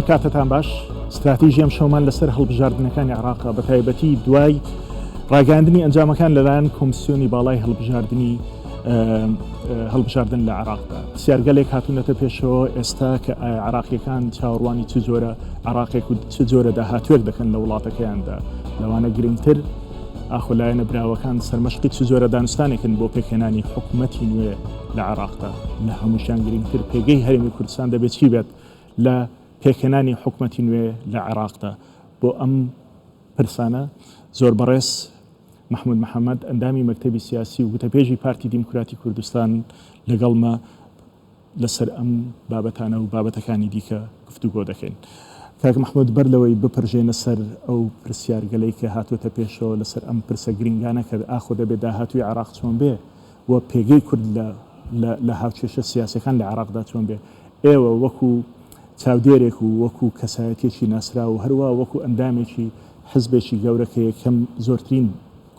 کاتتان باش. ستراتیژی ئەمشەومان لەسەر هەڵبژاردنەکانی عێراقە، بەتایبەتی دوای ڕاگەیاندنی ئەنجامەکان لەلایەن کۆمسیۆنی باڵای هەڵبژاردنی هەڵبژاردن لە عێراقدا. پرسیارگەلێک هاتوونەتە پێشەوە ئێستا کە ئایا عێراقییەکان چاوەڕوانی چ جۆرە عێراقێک و چ جۆرە داهاتووێک دەکەن لە وڵاتەکەیاندا؟ لەوانە گرنگتر ئاخۆ لایەنە براوەکان سەرمەشقی چ جۆرە دانوستانێکن بۆ پێکهێنانی حکومەتی نوێ لە عێراقدا؟ لە هەمووشیان گرنگتر پێگەی هەرێمی کوردستان دەبێت چی بێت لە پێکهێنانی حکومەتی نوێ لە عێراقدا؟ بۆ ئەم پرسانە زۆر بەڕێز مەحمود محەمەد ئەندامی مەکتەبی سیاسی و گوتەبێژی پارتی دیموکراتی کوردستان لەگەڵمە لەسەر ئەم بابەتانە و بابەتەکانی دیکە گفتوگۆ دەکەین. کاک مەحمود بەر لەوەی بپرژێنە سەر ئەو پرسیارگەلەی کە هاتووەتە پێشەوە لەسەر ئەم پرسە گرنگانە کە ئاخۆ دەبێت داهاتووی عێراق چۆن بێ و پێگەی کورد لە لە هاوکێشە سیاسیەکان لە عێراقدا چۆن بێ، ئێوە وەکو چاودێرێک و وەکو کەسایەتیەکی ناسراو و هەروا وەکو ئەندامێکی حزبێکی گەورە کە یەکەم زۆرترین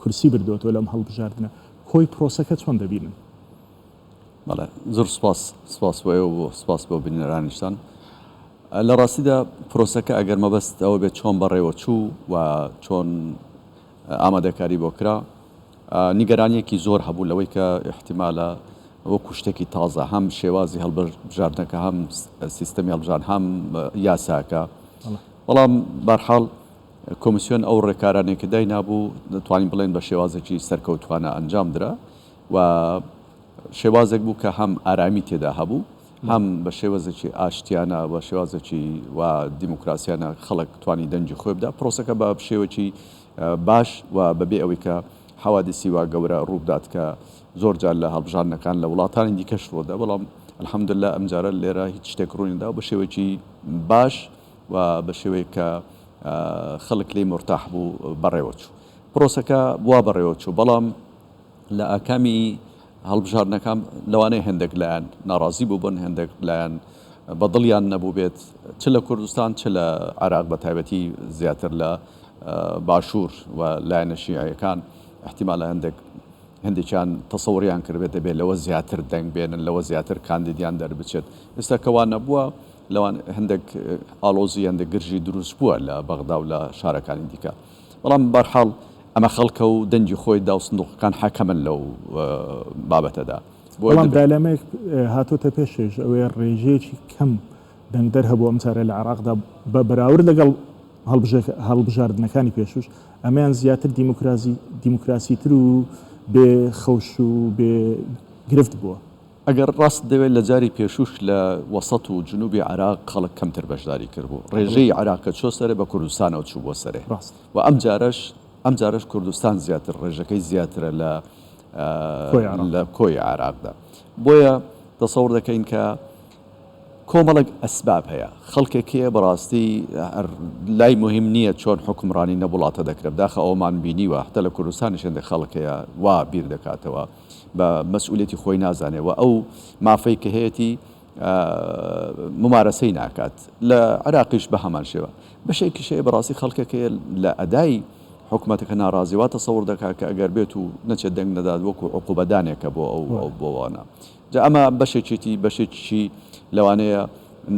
کورسی بردۆتەوە لەم هەڵبژاردنە، کۆی پرۆسەکە چۆن دەبینن؟ بەڵێ زۆر سپاس، سپاس بۆ ئێوە و سپاس بۆ بینەرانیشتان. لە ڕاستیدا پرۆسەکە ئەگەر مەبەست ئەوە بێت چۆن بەڕێوە چوو و چۆن ئامادەکاری بۆ کرا، نیگەرانییەکی زۆر هەبوو لەوەی کە ئیحتیمالە وەکو شتێکی تازە هەم شێوازی هەڵبژاردنەکە هەم سیستەمی هەڵبژاردن هەم یاساکە، بەڵام بەرحاڵ کۆمیسیۆن ئەو ڕێکارانەی کە داینابوو دەتوانین بڵێین بە شێوازێکی سەرکەوتوانە ئەنجام درا و شێوازێک بوو کە هەم ئارامی تێدا هەبوو هەم بە شێوەزێکی ئاشتیانە و شێوازێکی و دیموکراسیانە خەڵک توانی دەنگی خۆی بدا پرۆسەکە بە شێوەکی باش و بەبێ ئەوەی کە حەوادیسی وا گەورە ڕووبدات کە زۆر جار لە هەڵبژاردنەکان لە وڵاتانی دیکەش ڕوودا بەڵام الحمدللە ئەمجارە لێرە هیچ شتێک ڕووینەدا و بە شێوەیەکی باش و بە شێوەیەک کە خەڵک لێی مورتاح بوو بەڕێوە چوو. پرۆسەکە وا بەڕێوە چوو بەڵام لە ئاکامی هەڵبژاردنەکان لەوانەیە هێندێک لایەن ناڕازی بووبن، هێندێک لایەن بە دڵیان نەبووبێت چ لە کوردستان چ لە عێراق بە تایبەتی زیاتر لە باشوور و لایەنە شیعیەکان ئیحتیمالە هەندێک هەندێکیان تەسەوریان کردبێت دەبێت لەوە زیاتر دەنگ بێنن لەوە زیاتر کاندیدیان دەربچێت ئێستا کە وا نەبووە لەوان هەندێک ئاڵۆزی هەندێک گرژی دروست بووە لە بەغدا و لە شارەکانی دیکە بەڵام بەرحاڵ ئەمە خەڵکە و دەنگی خۆی دا و سندوقەکان حەکەمن لەو بابەتەدا. بەڵام دالەمێک هاتۆتە پێشێش ئەوەیە ڕێژەیەکی کەم دەنگدەر هەبوو ئەمجارە لە عێراقدا بە بەراورد لەگەڵ هەڵبژاردنەکانی پێشوش ئەمەیان زیاتر دیموکراسی دیموکراسیتر و بێ خەوش و بێ گرفت بووە. ئەگەر ڕاستت دەوێت لە جاری پێشووش لە وەسەت و جنوبی عێراق خەڵک کەمتر بەشداری کردبوو. ڕێژەی عێراق کە چۆ سەرێ بە کوردستانەوە چووبووە سەرێ و ئەم جارەش ئەم جارەش کوردستان زیاتر ڕێژەکەی زیاترە لە لە کۆی عێراقدا. بۆیە تەسەور دەکەین کە کۆمەڵێک ئەسباب هەیە. خەڵکێک هەیە بەڕاستی هەر لای موهیم نییە چۆن حوکمڕانی نە وڵاتە دەکرێ. بەداخە ئەوەمان بینیوە حەتا لە کوردستانیش هێندێک خەڵک هەیە وا بیر دەکاتەوە. بە مەسئولیەتی خۆی نازانێ و ئەو مافەی کە هەیەتی ممارەسەی ناکات لە عێراقیش بە هەمان شێوە بەشێکیش هەیە بەڕاستی خەڵکێک هەیە لە ئەدای حکومەتەکە ناڕازی وا تەسەور دەکات کە ئەگەر بێت و نەچێت دەنگ نەدات وەکو عقوبەدانێکە بۆ ئەو بۆوانە جا ئەمە بەشێکێتی بەشێکی لەوانەیە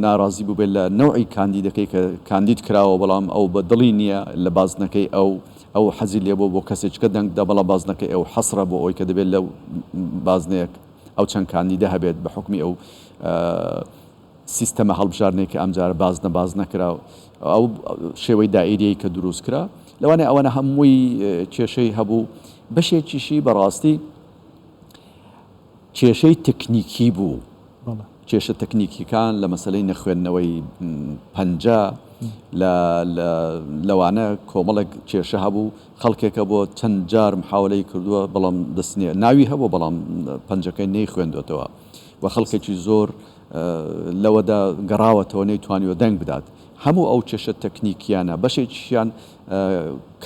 ناڕازی بووبێت لە نەوعی کاندیدەکەی کە کاندید کراوە بەڵام ئەو بە دڵی نییە لە بازنەکەی ئەو ئەو حەزی لێ بووە بۆ کەسێکە دەنگ بدات بەڵام بازنەکەی ئەو حەسرە بۆ ئەوەی کە دەبێت لەو بازنەیەک ئەو چەند کاندیدە هەبێت بە حوکمی ئەو سیستەمە هەڵبژاردنەی کە ئەمجارە بازنە بازنە کرا ئەو شێوەی دائیریەی کە دروست کرا لەوانەیە ئەوانە هەمووی کێشەی هەبوو بەشێکیشی بەڕاستی کێشەی تەکنیکی بوو، کێشە تەکنیکیکان لە مەسەلەی نەخوێندنەوەی پەنجە لە لەوانە کۆمەڵێک کێشە هەبوو، خەڵکێکە بۆ چەند جار محاولەی کردووە بەڵام دەست نییە، ناوی هەبوو بەڵام پەنجەکەی نەیخوێندووەتەوە و خەڵکێکی زۆر لەوەدا گەڕاوەتەوە نەیتوانیوە دەنگ بدات. هەموو ئەو کێشە تەکنیکییانە بەشێکیشیان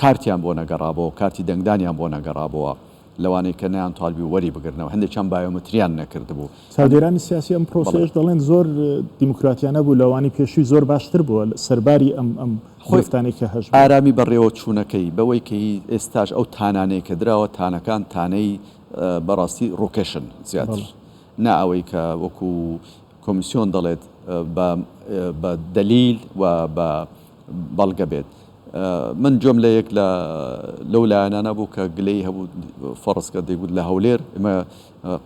کارتیان بۆ نەگەڕابەوە، کارتی دەنگدانیان بۆ نەگەڕابەوە. لەوانەی کە نەیانتوانبوو وەری بگرنەوە، هەندێکیان بایۆمەتریان نەکردبوو. چاودێرانی سیاسی ئەم پرۆسەیەش دەڵێن زۆر دیموکراتیانە بوو، لەوانی پێشووی زۆر باشتر بووە سەرباری ئەم ئەم گرفتانەی کە هەشبوو. ئارامی بەڕێوەچوونەکەی، بەوەی کە هی ئێستاش ئەو تانانەی کە دراوە، تانەکان تانەی بەڕاستی ڕووکەشن زیاتر نا ئەوەی کە وەکوو. کۆمیسیۆن دەڵێت بە دەلیل و بە بەڵگە بێت. من گوێم لە یەک لە لەو لایەنانە بوو کە گلەیی هەبوو فەڕز کە دەیگوت لە هەولێر ئێمە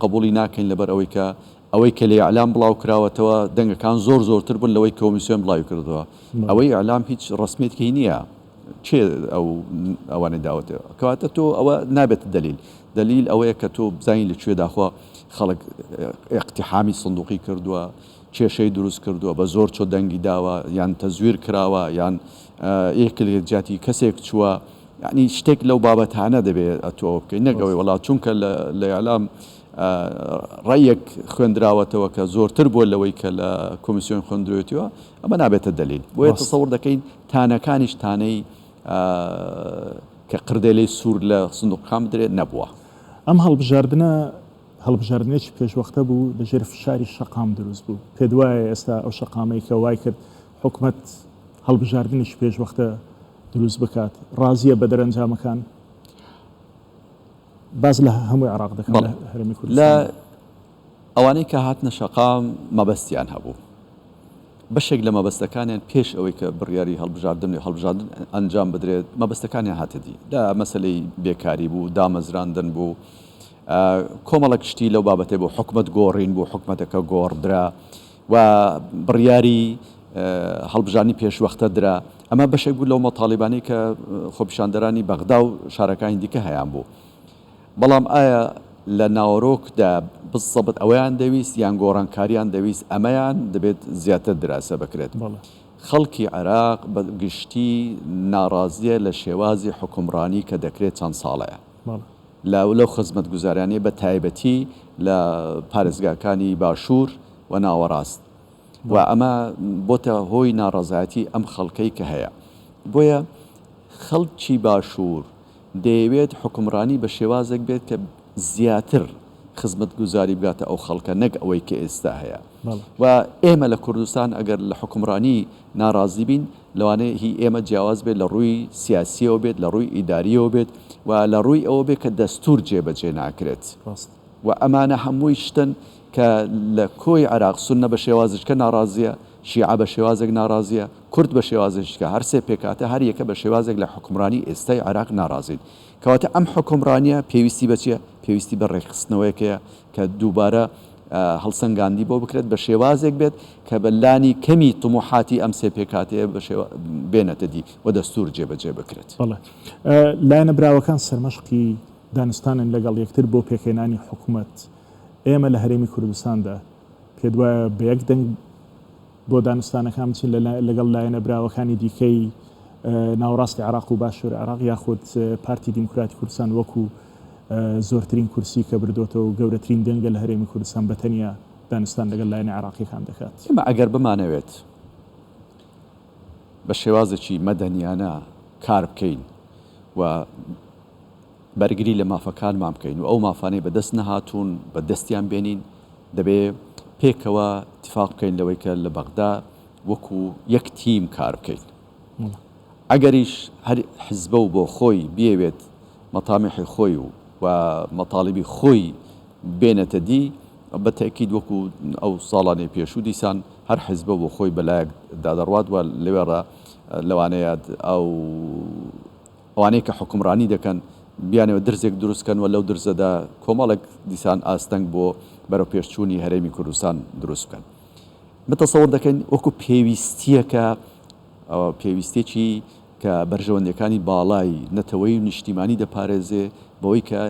قبوڵی ناکەین لەبەر ئەوەی کە ئەوەی کە لە ئیعلام بڵاو کراوەتەوە دەنگەکان زۆر زۆرتر بوون لەوەی کۆمیسیۆن بڵاوی کردەوە. ئەوەی ئیعلام هیچ ڕەسمیەتێکی نییە. کێ ئەو ئەوانەی داوەتەوە؟ کەواتە تۆ ئەوە نابێتە دەلیل. دەلیل ئەوەیە کە تۆ بزانی لە کوێ داخوا خەڵک ئیقتیحامی سندوقی کردووە، کێشەی دروست کردووە، بە زۆر چۆ دەنگی داوە، یان تەزویر کراوە، یان یەک لە جیاتی کەسێک چووە. یانی شتێک لەو بابەتانە دەبێ ئەتۆ ئەوە بکەی نەک ئەوەی وەڵا چونکە لە ئیعلام ڕەیەک خوێندراوەتەوە کە زۆرتر بووە لەوەی کە لە کۆمیسیۆن خوێندرێتەوە ئەمە نابێتە دەلیل. بۆیە تەسەور دەکەین تانەکانیش تانەی کە قردێلەی سوور لە سندوقەکان بدرێت نەبووە. ئەم هەڵبژاردنە هەڵبژاردنێکی پێشوەختە بوو، لەژێر فشاری شەقام دروست بوو. پێت وایە ئێستا ئەو شەقامەی کە وای کرد حکومەت هەڵبژاردنێکی پێشوەختە دروست بکات، ڕازییە بە دەرەنجامەکان؟ باس لە هەموو عێراق دەکەم، لە هەرێمی کوردستان. لە ئەوانەی کە هاتنە شەقام مەبەستیان هەبوو. بەشێک لە مەبەستەکانیان پێش ئەوەی کە بڕیاری هەڵبژاردن و هەڵبژاردن ئەنجام بدرێت مەبەستەکانیان هاتە دی. لە مەسەلەی بێکاری بوو، دامەزراندن بوو، کۆمەڵێک شتی لەو بابەتەی بوو، حکومەت گۆڕین بوو، حکومەتەکە گۆڕدرا و بڕیاری هەڵبژاردنی پێشوەختە درا. ئەمە بەشێک بوو لەو مەتاڵیبانەی کە خۆپیشاندەرانی بەغدا و شارەکانی دیکە هەیانبوو. بەڵام ئایا لە ناوەرۆکدا بزەبت ئەوەیان دەویست یان گۆڕانکاریان دەویست ئەمەیان دەبێت زیاتر دراسە بکرێت. خەڵکی عێراق بە گشتی ناڕازیە لە شێوازی حوکمڕانی کە دەکرێت چەند ساڵەیە لە لەو خزمەتگوزاریانەی بە تایبەتی لە پارێزگاکانی باشوور و ناوەڕاست و ئەمە بۆتە هۆی ناڕەزایەتی ئەم خەڵکەی کە هەیە بۆیە خەڵکی باشوور دەیەوێت حوکمڕانی بە شێوازێک بێت کە زیاتر خزمەتگوزاری بگاتە ئەو خەڵکە نەک ئەوەی کە ئێستا هەیە و ئێمە لە کوردستان ئەگەر لە حوکمڕانی ناڕازی بین لەوانەیە هی ئێمە جیاواز بێت لە ڕووی سیاسیەوە بێت لە ڕووی ئیداریەوە بێت و لە ڕووی ئەوە بێت کە دەستور جێبەجێ ناکرێت و ئەمانە هەمووی شتن کە لە کۆی عێراق سوننە بە شێوازێکە ناڕازیە شیعە بە شێوازێک ناڕازیە، کورد بە شێوازێکی دیکە، هەر سێ پێکهاتە هەر یەکە بە شێوازێک لە حوکمڕانی ئێستای عێراق ناڕازین. کەواتە ئەم حوکمڕانییە پێویستی بە چییە؟ پێویستی بە ڕێکخستنەوەیەک هەیە کە دووبارە هەڵسەنگاندی بۆ بکرێت، بە شێوازێک بێت کە بە لانی کەمی تموحاتی ئەم سێ پێکهاتەیە بە شێوە بێنێتە دی و دەستوور جێبەجێ بکرێت. بەڵێ. لایەنە براوەکان سەرمەشقی دانوستانن لەگەڵ یەکتر بۆ پێکهێنانی حکومەت. ئێمە لە هەرێمی کوردستاندا پێت وایە بە یەک دەنگ بۆ دانوستانەکان بچین لەگەڵ لایەنە براوەکانی دیکەی ناوەڕاستی عێراق و باشوور عێراق یاخود پارتی دیموکراتی کوردستان وەکو زۆرترین کورسی کە بردۆتەوە و گەورەترین دەنگە لە هەرێمی کوردستان بە تەنیا دانوستان لەگەڵ لایەنە عێراقیەکان دەکات؟ ئێمە ئەگەر بمانەوێت بە شێوازێکی مەدەنیانە کار بکەین و بەرگری لە مافەکانمان بکەین و ئەو مافانەی بەدەست نەهاتوون بە دەستیان بێنین، دەبێ پێکەوە ئیتفاق بکەین لەوەی کە لە بەغدا وەکو یەک تیم کار بکەین. ئەگەریش هەر حزبە و بۆ خۆی بیەوێت مەتامیحی خۆی و و مەتاڵیبی خۆی بێنێتە دی، بە تەئکید وەکو ئەو ساڵانەی پێشوو دیسان هەر حزبە بۆ خۆی بەلایەک دا دەڕوات و لەوێڕا لەوانەیە ئەو ئەوانەی کە حوکمڕانی دەکەن بیانەوێت درزێک دروست کەن و لەو درزەدا کۆمەڵێک دیسان ئاستەنگ بۆ بەرەوپێشچوونی هەرێمی کوردستان دروست بکەن. من تەسەور دەکەین وەکو پێویستییەکە، پێویستییەکی کە بەرژەوەندییەکانی باڵای نەتەوەیی و نیشتیمانی دەپارێزێ بەوەی کە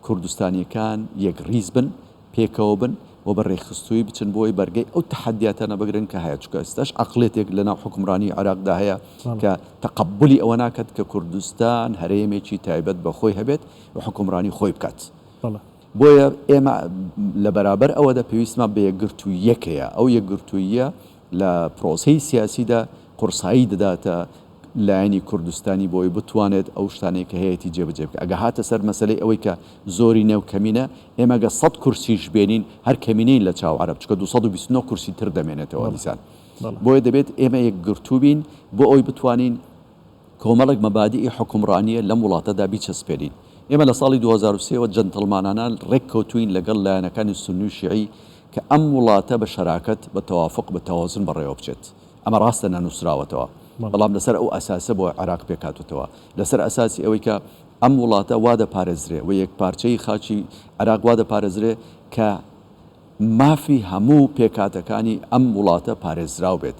کوردستانییەکان یەکڕیز بن، پێکەوە بن و بە رێکخستوویی بچن بۆ ئەوەی بەرگەی ئەو تەحەدیاتانە بگرن کە هەیە، چونکە ئێستاش عەقڵیەتێک لەناو حوکمڕانی عێراقدا هەیە کە تەقەبولی ئەوە ناکات کە کوردستان هەرێمێکی تایبەت بە خۆی هەبێت و حوکمڕانی خۆی بکات. بۆیە ئێمە لە بەرابەر ئەوەدا پێویستمان بە یەکگرتووییەک هەیە، ئەو یەکگرتووییە لە پرۆسەی سیاسیدا قورسایی دەداتە لایەنی کوردستانی بۆی بتوانێت ئەو شتانەی کە هەیەتی جێبەجێ بکات. ئەگەر هاتە سەر مەسەلەی ئەوەی کە زۆرینە و کەمینە، ئێمە گەر سەد کورسیش بێنین هەر کەمینەین لە چاو عەرەب، چونکە 229 کورسی تر دەمێنێتەوە دیسان. بۆیە دەبێت ئێمە یەکگرتوو بین بۆ ئەوەی بتوانین کۆمەڵێک مەبادیئی حوکمڕانییە لەم وڵاتەدا بیچەسپێنین. ئێمە لە ساڵی 2003 وە جەنتڵمانانە ڕێککەوتووین لەگەڵ لایەنەکانی سوننی و شیعی کە. کە ئەم وڵاتە بە شەراکەت، بە تەوافوق، بە تەوازن بەڕێوە بچێت. ئەمە ڕاستە نەنووسراوەتەوە، بەڵام لەسەر ئەو ئەساسە بۆ عێراق پێکهاتووتەوە. لەسەر ئەساسی ئەوەی کە ئەم وڵاتە وا دەپارێزرێ و یەکپارچەیی خاکی عێراق وا دەپارێزرێ کە مافی هەموو پێکهاتەکانی ئەم وڵاتە پارێزراو بێت.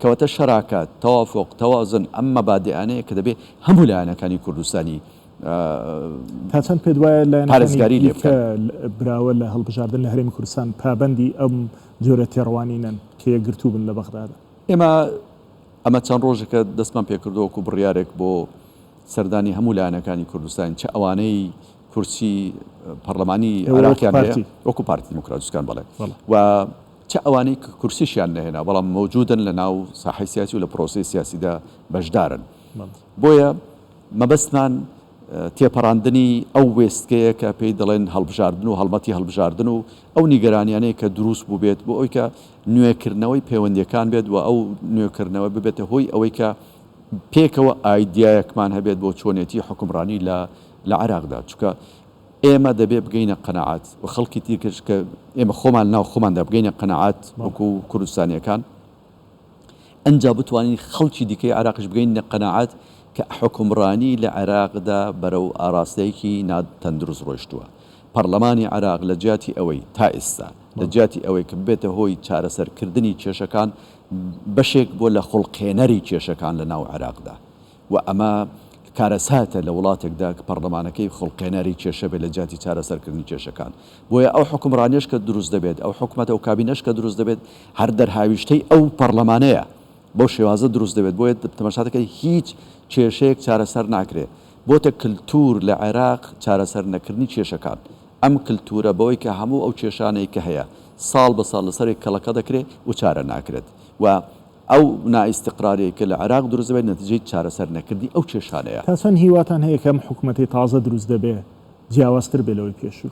کەواتە شەراکەت، تەوافوق، تەوازن ئەم مەبادیئانەیە کە دەبێ هەموو لایەنەکانی کوردستانی تا چەند پێت وایە لایەنەکانی دیکە براوە لە هەڵبژاردن لە هەرێمی کوردستان پابەندی ئەم جۆرە تێڕوانینەن کە یەکگرتوو بن لە بەغدادا؟ ئێمە ئەمە چەند ڕۆژێکە دەستمان پێکردووە وەکو بڕیارێک بۆ سەردانی هەموو لایەنەکانی کوردستان چ ئەوانەی کورسی پەرلەمانی عێراقیان هەیە وەکو پارتی دیموکراتیسکان بەڵێ و چ ئەوانەی کورسیشیان نەهێنا بەڵام مەوجودن لە ناو ساحەی سیاسی و لە پرۆسەی سیاسیدا بەشدارن بۆیە مەبەستمان تێپەڕاندنی ئەو وێستگەیە کە پێی دەڵێن هەڵبژاردن و هەڵمەتی هەڵبژاردن و ئەو نیگەرانیانەی کە دروست بووبێت بۆ ئەوی کە نوێکردنەوەی پەیوەندیەکان بێت و ئەو نوێکردنەوە ببێتە هۆی ئەوەی کە پێکەوە ئایدیایەکمان هەبێت بۆ چۆنێتی حوکمڕانی لە لە عێراقدا چونکە ئێمە دەبێ بگەینە قەناعەت و خەڵکی تیرکش کە ئێمە خۆمان ناو خۆماندا بگەینە قەناعەت وەکو کوردستانیەکان ئەنجا بتوانین خەڵکی دیکەی عێراقیش بگەینە قەناعەت کە حوکمڕانی لە عێراقدا بەرەو ئاراستەیەکی ناتەندروست ڕۆیشتووە. پەڕلەمانی عێراق لە جیاتی ئەوەی تا ئێستا لە جیاتی ئەوەی کە ببێتە هۆی چارەسەرکردنی کێشەکان بەشێک بووە لە خوڵقێنەری کێشەکان لە ناو عێراقدا. و ئەمە کارەساتە لە وڵاتێکدا کە پەڕلەمانەکەی خوڵقێنەری کێشە بێت لە جیاتی چارەسەرکردنی کێشەکان. بۆیە ئەو حوکمڕانیەش کە دروست دەبێت، ئەو حکومەت ئەو کابینەش کە دروست دەبێت هەر دەرهاویشتەی ئەو پەڕلەمانەیە بەو شێوازە دروست دەبێت. بۆیە تەماشا دەکەی هیچ کێشەیەک چارەسەر ناکرێت. بۆتە کلتور لە عێراق چارەسەر نەکردنی کێشەکان. ئەم کلتورە بەوەی کە هەموو ئەو کێشانەی کە هەیە ساڵ بە ساڵ لەسەرێک کەڵەکە دەکرێت و چارە ناکرێت و ئەو نائیستیقراریەی کە لە عێراق دروست دەبێت نەتیجەی چارەسەر نەکردنی ئەو کێشانەیە. تا چەند هیواتان هەیە کە ئەم حکومەتەی تازە دروست دەبێ جیاوازتر بێ لەوەی پێشوو؟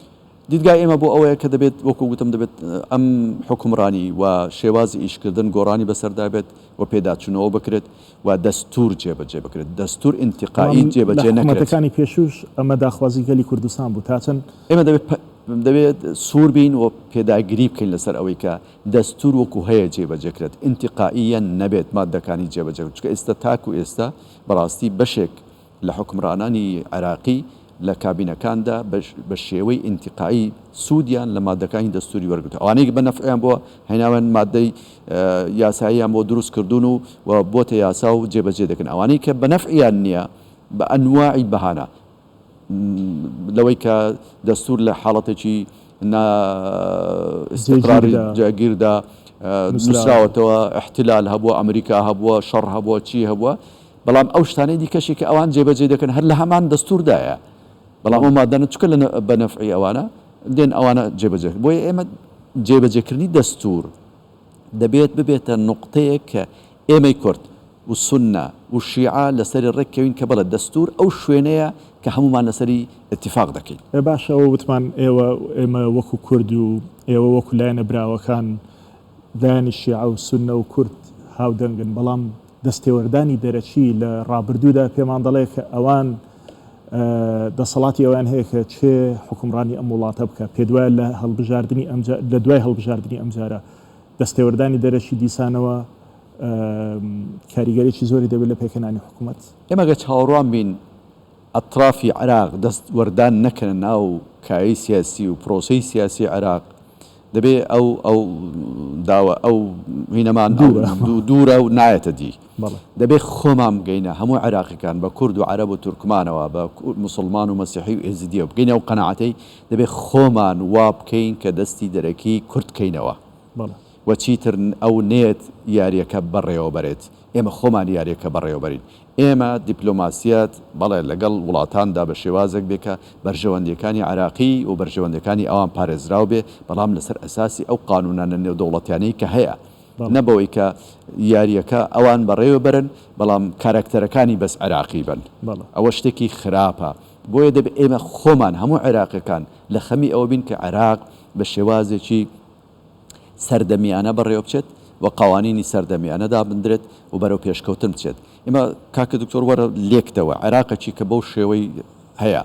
دیدگای ئێمە بۆ ئەوەیە کە دەبێت وەکو گوتم دەبێت ئەم حوکمڕانی و شێوازی ئیشکردن گۆڕانی بەسەردا بێت و پێداچوونەوە بکرێت و دەستوور جێبەجێ بکرێت، دەستوور ئینتیقائی بەڵام لە جێبەجێ نەکرێت. حکومەتەکانی پێشووش ئەمە داخوازی گەلی کوردستان بوو تا چەند؟ ئێمە دەبێت دەبێت سوور بین و پێداگری بکەین لەسەر ئەوەی کە دەستوور وەکو هەیە جێبەجێکرێت، ئینتیقائییەن نەبێت ماددەکانی جێبەجێ بکرێت، چونکە ئێستا تاکو ئێستا بەڕاستی بەشێک لە حوکمڕانانی عێراقی لە کابینەکاندا بە شێوەی ئینتیقائی سوودیان لە ماددەکانی دەستووری وەرگرتووە، ئەوانەی بە نەفعیان بووە هێناویان ماددەی یاساییان بۆ دروست کردوون و بۆتە یاسا و جێبەجێ دەکەن، ئەوانەی کە بە نەفعیان نییە بە ئەنواعی بەهانە لەوەی کە دەستوور لە حاڵەتێکی نا ئیستقراری جێگیردا نووسراوەتەوە، ئیحتلال هەبووە، ئەمریکا هەبووە، شەڕ هەبووە، چی هەبووە، بەڵام ئەو شتانەی دیکەشی کە ئەوان جێبەجێ دەکەن هەر لە هەمان دەستووردایە، بەڵام ئەو مادانە چونکە لە بە نەفعی ئەوانە دێن ئەوانە جێبەجێ بۆیە ئێمە جێبەجێکردنی دەستوور دەبێت ببێتە نوقتەیەک کە ئێمەی کورد و سوننە و شیعە لەسەری ڕێک کەوین کە بەڵێ دەستوور ئەو شوێنەیە کە هەموومان لەسەری ئیتیفاق دەکەین. ئێ باشە ئەوە وتمان ئێوە ئێمە وەکو کورد و ئێوە وەکو لایەنە براوەکان لایەنی شیعە و سوننە و کورد هاودەنگن بەڵام دەستێوەردانی دەرەکی لە ڕابردوودا پێمان دەڵێ کە ئەوان دەسەڵاتی ئەویان هەیە کە چێ حوکمڕانی ئەم وڵاتە بکە پێدوایە لە هەڵبژاردنی ئەم لە دوای هەڵبژاردنی ئەمجارە دەستێوەردانی دەرەکی دیسانەوە کاریگەریی زۆری دەبێت لە پێکهێنانی حکوومەت. ئێمە گەر چاوەڕوان بین ئەترافی عێراق دەست وەردان نەکەنە ناو کایەی سیاسی و پرۆسەی سیاسی عێراق دەبێ ئەو ئەو داوە ئەو هینەمان دوورە و نایەتە دی. دەبێ خۆمان بگەینە هەموو عێراقیەکان بە کورد و عەرەب و تورکمانەوە بە موسڵمان و مەسیحی و ئێزیدیەوە بگەینە ئەو قەناعەتەی دەبێ خۆمان وا بکەین کە دەستی دەرەکی کورت کەینەوە. و چیتر ئەو نەیەت یاریەکە بەڕێوە بەرێت، ئێمە خۆمان یاریەکە بەڕێوە بەرین. ئێمە دیپلۆماسیەت، بەڵێ لەگەڵ وڵاتاندا بە شێوازێک بێ کە بەرژەوەندیەکانی عێراقی و بەرژەوەندیەکانی ئەوان پارێزراو بێ، بەڵام لەسەر ئەساسی ئەو قانونانە نێودەوڵەتیانەی کە هەیە، نە بەوەی کە یاریەکە ئەوان بەڕێوە بەرن، بەڵام کاراکتەرەکانی بەس عێراقی بن. ئەوە شتێکی خراپە. بۆیە دەبێ ئێمە خۆمان هەموو عێراقیەکان لە خەمی ئەوە بین کە عێراق بە شێوازێکی سەردەمیانە بەڕێوەبچێت و قوانینی سەردەمیانە دابندرێت و بەرەو پێشکەوتن بچێت. ئێمە کاکە دکتۆر وەرە لێکدەوە عێراقێکی کە بەو شێوەی هەیە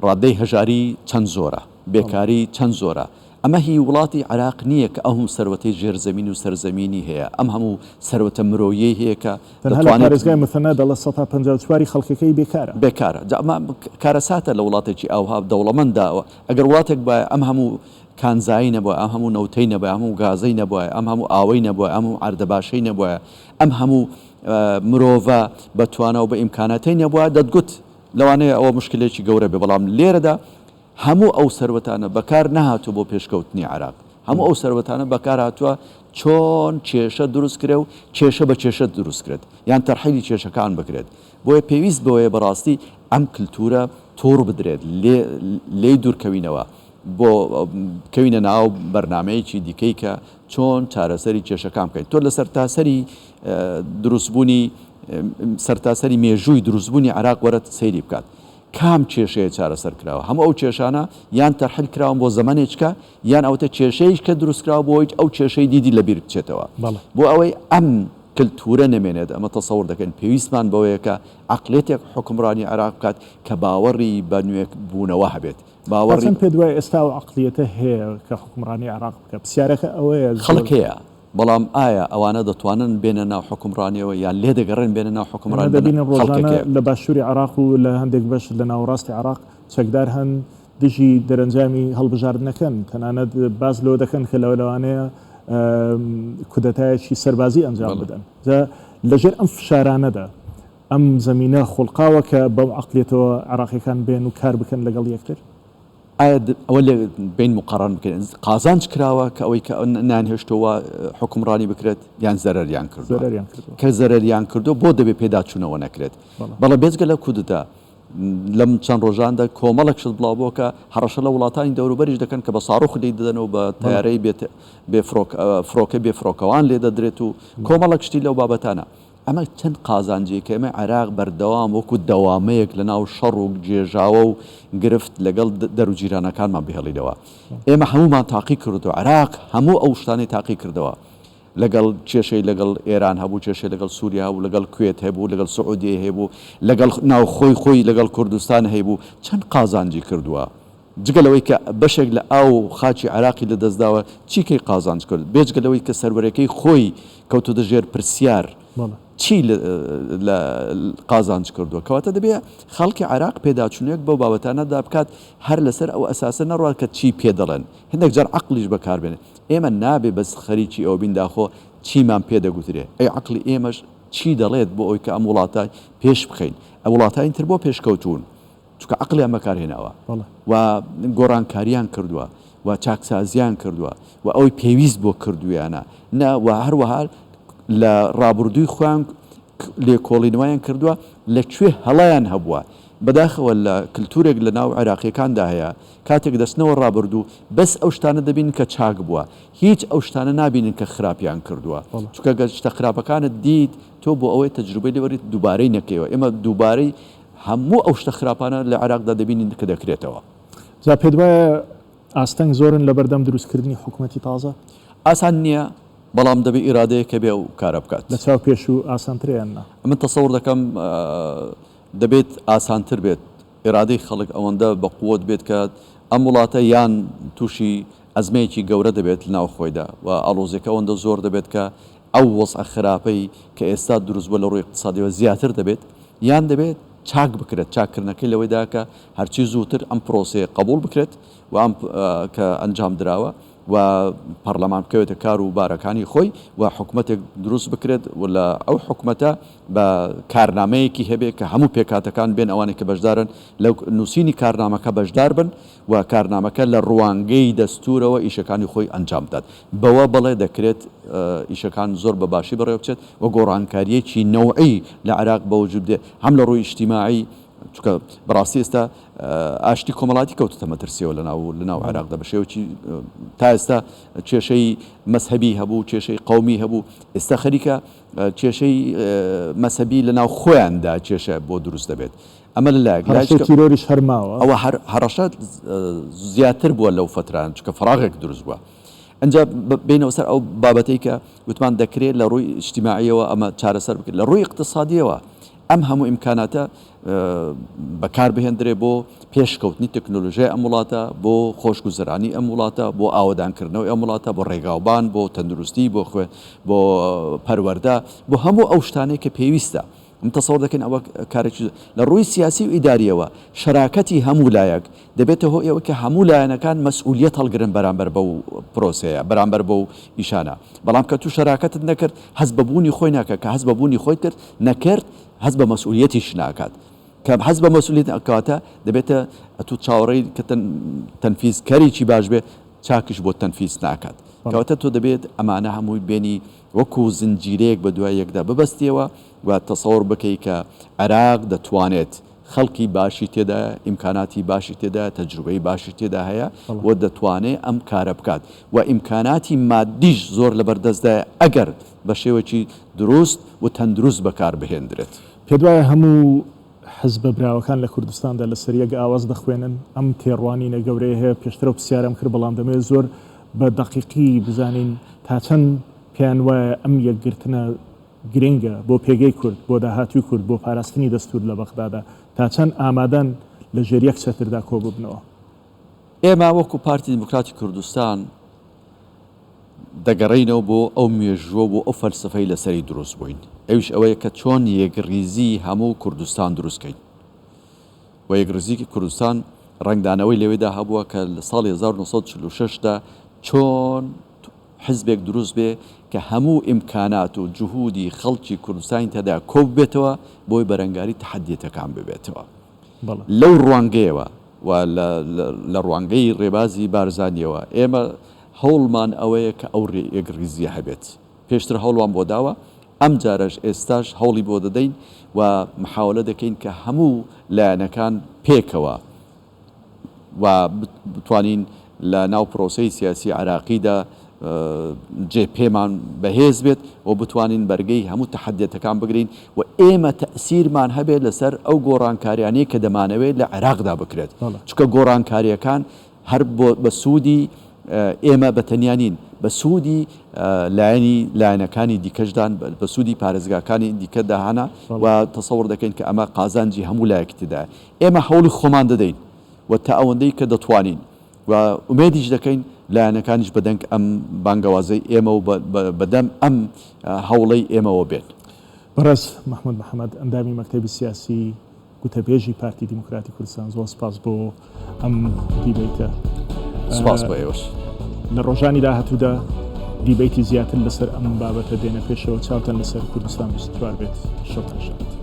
ڕادەی هەژاری چەند زۆرە، بێکاری چەند زۆرە، ئەمە هی وڵاتی عێراق نییە کە ئەو هەموو سەروەتەی ژێر زەمین و سەر زەمینی هەیە، ئەم هەموو سەروەتە مرۆییەی هەیە کە تەنها لە دەتوانێت. پارێزگای موثەنا دەڵێ 54% ی خەڵکەکەی بێکارە. بێکارە. جا ئەمە کارەساتە لە وڵاتێکی ئاوها دەوڵەمەنددا. ئەگەر وڵاتێک بایە ئەم هەموو کانزایی نەبوایە، ئەم هەموو نەوتەی نەبوایە، ئەم هەموو گازەی نەبوایە، ئەم هەموو ئاوەی نەبوایە، ئەم هەموو عەردە باشەی نەبوایە، ئەم هەموو مرۆڤە بە توانا و بە ئیمکاناتەی نەبوایە، دەتگوت لەوانەیە ئەوە موشکیلەیەکی گەورە بێ، بەڵام لێرەدا هەموو ئەو سەروەتانە بەکار نەهاتووە بۆ پێشکەوتنی عێراق، هەموو ئەو سەروەتانە بەکار هاتووە چۆن کێشە دروست کرێ و کێشە بە کێشە دروست کرێت یان تەرحیلی کێشەکان بکرێت. بۆیە پێویست بەوەیە بەڕاستی ئەم کلتورە توڕ بدرێت، لێی دوورکەوینەوە بۆ بکەوینە ناو بەرنامەیەکی دیکەی کە چۆن چارەسەری کێشەکان بکەین. تۆ لە سەرتاسەری دروستبوونی سەرتاسەری مێژووی دروستبوونی عێراق وەرە سەیری بکات. کام کێشەیە چارەسەر کراوە؟ هەموو ئەو کێشانە یان تەرحیل کراون بۆ زەمەنێچکە یان ئەوەتە کێشەیش کە دروست کراوە بۆ ئەوەی ئەو کێشەی دیدی لەبیر بچێتەوە. بۆ ئەوەی ئەم کلتورە نەمێنێت ئەمە تەسەور دەکەین پێویستمان بەوەیە کە عەقڵیەتێک حوکمڕانی عێراق بکات کە باوەڕی بە نوێ بوونەوە هەبێت. تا باوەڕی. چەند پێت وایە ئێستا ئەو عەقڵیەتە هەیە کە حوکمڕانی عێراق بکات؟ پرسیارەکە ئەوەیە زۆر. خەڵک هەیە بەڵام ئایا ئەوانە دەتوانن بێنە ناو حوکمڕانیەوە یان لێدەگەڕێن بێنە ناو ئێمە حوکمڕانی بە دەبینین ڕۆژانە خەڵکێک هەیە. لە باشووری عێراق و لە هەندێک بەش لە ناوەڕاستی عێراق چەکدار هەن دژی دەرەنجامی هەڵبژاردنەکەن، تەنانەت باس لەوە دەکەن کە لەوانەیە کودەتایەکی سەربازی ئەنجام بدەن. جا لەژێر ئەم فشارانەدا ئەم زەمینە خوڵقاوە کە بەم عەقڵیەتەوە عێراقیەکان بێن و کار بکەن لەگەڵ یەکتر؟ ئایا ئەوە لێ بین مقارن بکەین قازانج کراوە کە ئەوەی کە نانهێشتەوە حکومڕانی بکرێت یان زەرەریان کردووە؟ کە زەرەریان کردووە بۆ دەبێ پێداچوونەوە نەکرێت؟ بەڵێ بێجگە لە کودتا لەم چەند ڕۆژاندا کۆمەڵێک شت بڵاو بووە کە هەڕەشە لە وڵاتانی دەوروبەریش دەکەن کە بە ساڕۆخ لێی دەدەن و بە تەیارەی بێ فڕۆکەی بێ فڕۆکەوان لێ دەدرێت و کۆمەڵێک شتی لەو بابەتانە. ئەمە چەند قازانجێکە ئێمە عێراق بەردەوام وەکو دەوامەیەک لە ناو شەڕ و گێژاوە و گرفت لەگەڵ دەروجیرانەکانمان بهێڵینەوە. ئێمە هەموومان تاقی کردەوە، عێراق هەموو ئەو شتانەی تاقی کردەوە. لەگەڵ کێشەی لەگەڵ ئێران هەبوو، کێشەی لەگەڵ سووریا هەبوو، لەگەڵ کوێت هەبوو، لەگەڵ سعودیەی هەبوو، لەگەڵ ناوخۆی خۆی لەگەڵ کوردستان هەیبوو، چەند قازانجی کردووە؟ جگە لەوەی کە بەشێک لە ئاو و خاکی عێراقی لەدەستداوە، چی کەی قازانج کرد؟ بێجگە لەوەی کە سەروەرەکەی خۆی کەوتۆتە ژێر پرسیار، چی لە قازانج کردووە؟ کەواتە دەبێ خەڵکی عێراق پێداچوونەوەیەک بەو بابەتانەدا بکات، هەر لەسەر ئەو ئەساسە نەڕوات کە چی پێ دەڵێن. هەندێک جار عەقڵیش بەکار بێنێ. ئێمە نابێ بەس خەریکی ئەوە بین داخۆ چیمان پێ دەگوترێ. ئەی عەقڵی ئێمەش چی دەڵێت بۆ ئەوەی کە ئەم وڵاتە پێش بخەین؟ ئە وڵاتانی تر بۆ پێشکەوتوون؟ چونکە عەقڵیان بەکار هێناوە و گۆڕانکاریان کردووە و چاکسازیان کردووە و ئەوەی پێویست بۆ کردوویانە نە و هەروەها لە ڕابردووی خۆیان لێکۆڵینەوەیان کردووە لە کوێ هەڵەیان هەبووە. بەداخەوە لە کلتورێک لە ناو عێراقیەکاندا هەیە کاتێک دەچنەوە ڕابردوو بەس ئەو شتانە دەبینن کە چاک بووە هیچ ئەو شتانە نابینن کە خراپیان کردووە چونکە گەر شتە خراپەکانت دیت تۆ بۆ ئەوەی تەجروبەی لێ وەرگریت دووبارەی نەکەیەوە ئێمە دووبارەی هەموو ئەو شتە خراپانە لە عێراقدا دەبینین کە دەکرێتەوە. جا پێت وایە ئاستەنگ زۆرن لەبەردەم دروستکردنی حکومەتی تازە؟ ئاسان نییە، بەڵام دەبێ ئیرادەیەک هەبێ ئەو کارە بکات. لە چاو پێشوو ئاسانترە یان نا؟ من تەسەور دەکەم دەبێت ئاسانتر بێت، ئیرادەی خەڵک ئەوەندە بە قوت بێت کە ئەم وڵاتە یان تووشی ئەزمەیەکی گەورە دەبێت لەناو خۆیدا و ئاڵۆزیەکە ئەوەندە زۆر دەبێت کە ئەو وەزعە خراپەی کە ئێستا دروست بووە لە ڕووی ئیقتسادیەوە زیاتر دەبێت یان دەبێت چاک بکرێت، چاککردنەکەی لەوەیدا کە هەرچی زووتر ئەم پرۆسەیە قبوڵ بکرێت و ئەم کە ئەنجام دراوە و پەڕلەمان بکەوێتە کار و بارەکانی خۆی و حکومەتێک دروست بکرێت و لە ئەو حکومەتە بە کارنامەیەکی هەبێت کە هەموو پێکهاتەکان بێن ئەوانەی کە بەشدارن لە نووسینی کارنامەکە بەشدار بن و کارنامەکە لە ڕوانگەی دەستوورەوە ئیشەکانی خۆی ئەنجام بدات. بەوە بەڵێ دەکرێت ئیشەکان زۆر بە باشی بەڕێوەبچێت و گۆڕانکارییەکی نەوعی لە عێراق بەوجود بێ هەم لە ڕووی ئیجتیماعی چونکە بەڕاستی ئێستا ئاشتی کۆمەڵاتی کەوتوتە مەترسیەوە لەناو لەناو عێراقدا بە شێوەکی تا ئێستا کێشەی مەزهەبی هەبوو کێشەی قەومی هەبوو ئێستا خەریکە کێشەی مەزهەبی لەناو خۆیاندا کێشە بۆ دروست دەبێت ئەمە لە لایەک هەڕەشەی تیرۆریش هەر ماوە. ئەوە هەر هەڕەشە زیاتر بووە لەو فەتران چونکە فەراغێک دروست بووە ئەجا بینەوە سەر ئەو بابەتەی کە وتمان دەکرێت لە ڕووی ئیجتیماعیەوە ئەمە چارەسەر بکرێت لە ڕووی اقتصادیەوە. ئەم هەموو ئیمکاناتە بەکار بهێندرێ بۆ پێشکەوتنی تەکنۆلۆژیای ئەم وڵاتە، بۆ خۆشگوزەرانی ئەم وڵاتە، بۆ ئاوەدانکردنەوەی ئەم وڵاتە، بۆ ڕێگاوبان، بۆ تەندروستی، بۆ خوێ، بۆ پەروەردە، بۆ هەموو ئەو شتانەی کە پێویستە. من تەسەوڕ دەکەین ئەوە کارێکی لە ڕووی سیاسی و ئیدارییەوە شەراکەتی هەموو لایەک دەبێتە هۆی ئەوەی کە هەموو لایەنەکان مەسئولیەت هەڵگرن بەرامبەر بەو پرۆسەیە، بەرامبەر بەو ئیشانە. بەڵام کە تو شەراکەتت نەکرد، هەست بە بوونی خۆی ناکات، کە هەست بە بوونی خۆی کرد، نەکرد، هەست بە مەسئولیەتیش ناکات. کە هەست بە مەسئولیەت کەواتە دەبێتە ئەتوو چاوەڕێی کە تەنفیز کەرێکی باش بێ چاکیش بۆ تەنفیز ناکات. کەواتە تۆ دەبێت ئەمانە هەمووی بێنی وەکو زنجیرەیەک بە دوای یەکدا ببەستیەوە و تەسەوڕ بکەی کە عێراق دەتوانێت خەڵکی باشی تێدایە، ئیمکاناتی باشی تێدایە، تەجروبەی باشی تێدا هەیە و دەتوانێ ئەم کارە بکات و ئیمکاناتی مادیش زۆر لەبەر دەستدایە ئەگەر بە شێوەکی دروست و تەندروست بەکار بهێندرێت. پێت وایە هەموو حزبە براوەکان لە کوردستاندا لەسەر یەک ئاواز دەخوێنن؟ ئەم تێڕوانینە گەورەیە هەیە، پێشتر ئەو پرسیارەم کرد، بەڵام دەمەوێت زۆر بە دەقیقی بزانین تا چەند پێیان وایە ئەم یەکگرتنە گرنگە بۆ پێگەی کورد، بۆ داهاتووی کورد، بۆ پاراستنی دەستوور لە بەغدادا، تا چەند ئامادەن لە ژێر یەک چەتردا کۆببنەوە؟ ئێمە وەکو پارتی دیموکراتی کوردستان دەگەڕێینەوە بۆ ئەو مێژووە بۆ ئەو فەلسەفەی لەسەری دروست بووین، ئەویش ئەوەیە کە چۆن یەکڕیزی هەموو کوردستان دروست کەین و یەکڕیزی کوردستان ڕەنگدانەوەی لەوێدا هەبووە کە لە ساڵی 1946 دا چۆن حزبێک دروست بێ کە هەموو ئیمکانات و جهودی خەڵکی کوردستانی تێدا کۆببێتەوە بۆی بەرەنگاری تەحەدیەتەکان ببێتەوە. لەو ڕوانگەیەوە و لە ڕوانگەی ڕێبازی بارزانیەوە ئێمە هەوڵمان ئەوەیە کە ئەو یەکڕیزیە هەبێت. پێشتر هەوڵمان بۆ داوە، ئەمجارەش ئێستاش هەوڵی بۆ دەدەین و محاوەلە دەکەین کە هەموو لایەنەکان پێکەوە و بتوانین لە ناو پرۆسەی سیاسی عێراقیدا جێ پێمان بەهێز بێت و بتوانین بەرگەی هەموو تەحەدیەتەکان بگرین و ئێمە تەئسیرمان هەبێت لەسەر ئەو گۆڕانکاریانەی کە دەمانەوێت لە عێراقدا بکرێت چونکە گۆڕانکاریەکان هەر بۆ بە سوودی ئێمە بە تەنیا نین بە سوودی لایەنی لایەنەکانی دیکەشدان بە سوودی پارێزگاکانی دیکەدا هەنە و تەسەوڕ دەکەین کە ئەمە قازانجی هەموو لایەکی تێدایە ئێمە هەوڵی خۆمان دەدەین و تا ئەوەندەی کە دەتوانین و ئومێدیش دەکەین لایەنەکانیش بەدەنگ ئەم بانگەوازەی ئێمە و بەدەم ئەم هەوڵەی ئێمەوە بێن. بەڕێز مەحمود محەمەد، ئەندامی مەکتەبی سیاسی گوتەبێژی پارتی دیموکراتی کوردستان، زۆر سپاس بۆ ئەم دیبەیتە. سپاس بۆ ئێوەش. لە ڕۆژانی داهاتوودا دیبەیتی زیاتر لەسەر ئەم بابەتە دێنە پێشەوە، چاوتان لەسەر کوردستان 24 بێت. شەوتان شاد.